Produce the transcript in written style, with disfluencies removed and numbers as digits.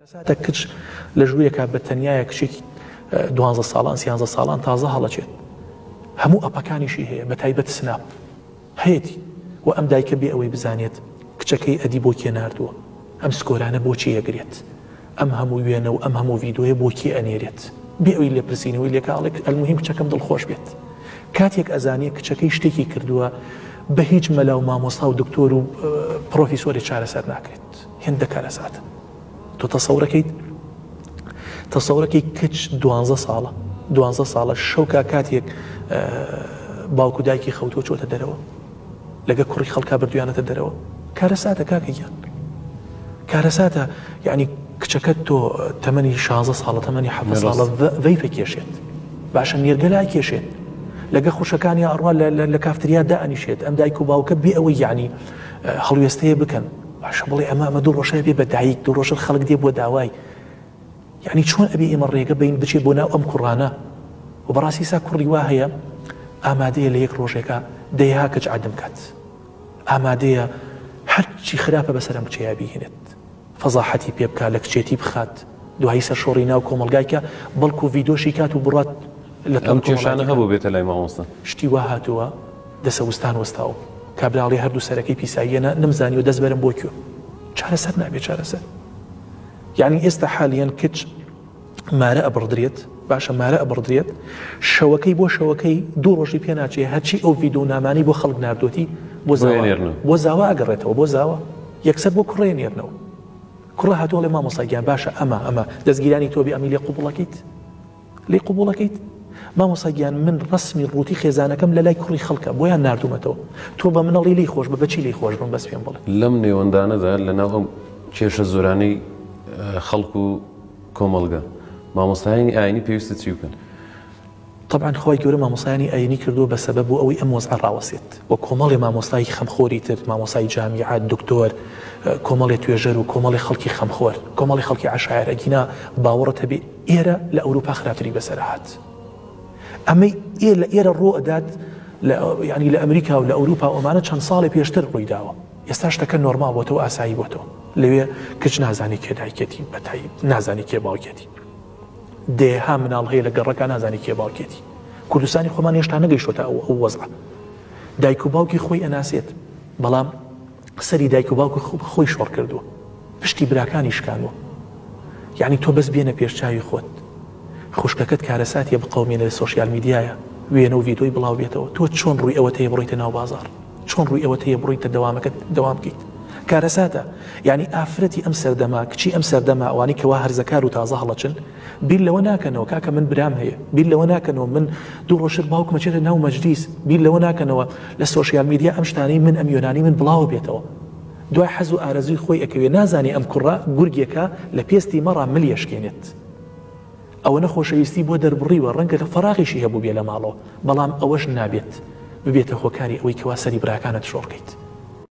کارەساتە کچ لە ژوورێکا بە تەنیایە کچێکی دوانزە ساڵان سیانزە ساڵان تازە هەڵەچێت هەموو ئەپەکانیشی هەیە بە تایبەت سناپ هەیەتی و ئەم دایکە بێ ئەوەی بزانێت کچەکەی ئەدی بۆ کێ ناردووە ئەم سکۆرانە بۆ کێ ئەگرێت ئەم هەموو وێنە و ئەم هەموو ڤیدۆیە بۆ کێ ئەنێرێت بێ ئەوی لێپرسینەوەی لێکا ئەڵێ ئەلموهیم کچەکەم دڵخۆش بێت کاتێک ئەزانێ کچەکەی شتێکی کردووە بە هیچ مەلا و مامۆستا و دکتۆر و پرۆفیسۆرێ چارەسەر ناکرێت هێندە کارەساتە تۆ تەسەورەکەیت تەسەورەکەی کچ دوانزە ساڵە دوانزە ساڵە شەوکا کاتێک باوک و دایکی خەوتووە چۆتە دەرەوە لەگە کوڕی خەڵکا بردویانەتە دەرەوە کارەساتە کاکە گیان کارەساتە یعنی کچەکەت تۆ تەمەنی 16 ساڵە تەمەنی ح ساڵە ڤەیفە کێشێت باشە نێرگەلا کێشێت لەگە خوشەکانی ئەڕوا لە کافتریا دانیشێت ئەم دایک و باوکە بێ ئەوەی یعنی هەڵوێستەیە بکەن باشە بڵێ ئەمە ئەمە دوو ڕۆژە بێ بە دایک دوو ڕۆژە خەڵک دێ بۆ داوای یعنی چۆن ئەبێ ئێمە ڕێگە بین بچێت بۆ ناو ئەم کوڕانە و بەڕاستی سا کوڕی وا هەیە ئامادەیە لە یەک ڕۆژێکا دەیها کچ عەدم کات ئامادەیە هەرچی خراپە بەسەر ئەم کچەیا بیهێنێت فەزاحەتی پێ بکات لە کچێتی بخات دوایی سەرشۆڕی ناو کۆمەڵگای کە بەڵکو ڤیدۆشی کات و بڕات لە ئەم کێشانە هەبوو بێتە لای مامۆستا شتی وا هاتووە دەسەوستان وەستاوم کابرا ئەڵێ هەردوو سەرەکەی پیساییە نا نەمزانیوە دەست بەرم بۆ کوێ چارەسەر نابێ چارەسەر یعنی ئێستا حالیەن کچ مارە ئەبڕدرێت باشە مارە ئەبڕدرێت شەوەکەی بۆ شەوەکەی دوو ڕۆژی پێ ناچێ هەرچی ئەو ڤیدۆ نامانەی بۆ خەڵک ناردۆتی بۆ زاوا بۆ زاوا ئەگەڕێتەوە بۆ زاوا یەکسەر بۆ کوڕێ نێرنەوە کوڕە هاتووە ئەڵێ مامۆستا گیان باشە ئەمە ئەمە دەستگیرانی تۆ بێ ئەمی لێ قوبڵەکەیت لێی قبوڵەکەیت؟ مامۆستا گیان من ڕەسمی ڕووتی خێزانەکەم لە لای کوڕی خەڵکە بۆیان ناردوومەتەوە تۆ بە منەڵی لێی خۆش بە بەچی لێی خۆش بم بەس پێم بڵێ. لەم نێوەندانەدا لەناو ئەم کێشە زۆرانەی خەڵک و کۆمەڵگە مامۆستایانی ئاینی پێویستە چی بکەن؟ تەبعەن خوای گەورە مامۆستایانی ئاینی کردووە بە سەبەب بۆ ئەوەی ئەم وەزعە ڕاوەسێت و کۆمەڵێ مامۆستای خەمخۆری تر مامۆستای جامیعە دکتۆر کۆمەڵێ توێژەر و کۆمەڵێ خەڵکی خەمخۆر کۆمەڵی خەڵکی عەشایەر ئەگینا باوەڕت هەبێ ئێرە لە ئەوروپا خراپتری بەسەر هات ئەمەی ئێ لە ئێرە ڕۆ ئەدات لە ینی لە ئەمریکا و لە ئەوروپا ئەمانە چەند ساڵێ پێشتر ڕووی داوە ئێستا شتەکە نۆرمال بۆتەوە ئاسایی بۆتەوە لەوێ کچ نازانی کێ دایکێتی بەتای نازانی کێ باوکێتی دەیەها مناڵ هەیە لە گەڕەکە نازانی کێ باوکێتی کوردستانی خۆمان هێشتا نەگەیشتۆتە ئەو ئەو وەزعە دایک و باوکی خۆی ئەناسێت بەڵام سەری دایک و باوکی خۆی شۆڕ کردووە پشتی براکانی شکانوە یعنی تۆ بەس بێنە پێش چاوی خۆت خوشکەکەت کارەساتیە بقەومێنە لە سۆشیال میدیایە وێنە و ڤیدۆی بڵاو بێتەوە تۆ چۆن ڕووی ئەوەت هەیە بڕۆیتە ناو بازاڕ چۆن ڕووی ئەوەت هەیە بڕۆیتە دەوامەکەت دەوام بکەیت کارەساتە یعنی ئافرەتی ئەم سەردەمە کچی ئەم سەردەمە ئەوانەی کەوا هەرزەکار و تازە هەڵەچن بیر لەوە ناکەنەوە کاکە من برام هەیە بیر لەوە ناکەنەوە من دوو ڕۆژتر باوکم ئەچێتە ناو مەجلیس بیر لەوە ناکەنەوە لە سۆشیال میدیا ئەم شتانەی من ئەم یۆنانی من بڵاوە بێتەوە دوای حەز و ئارەزووی خۆی ئەکەوێ نازانێ ئەم کوڕە گورگێکە لە پێستی مەڕا ملی ئەشکێنێت ئەوەنە خۆشەویستی بۆ دەربڕیوە ڕەنگە لە فەراغیشی هەبووبێ لە ماڵەوە بەڵام ئەوەش نابێت ببێتە هۆکاری ئەوەی کەوا سەری براکانت شۆڕکەیت.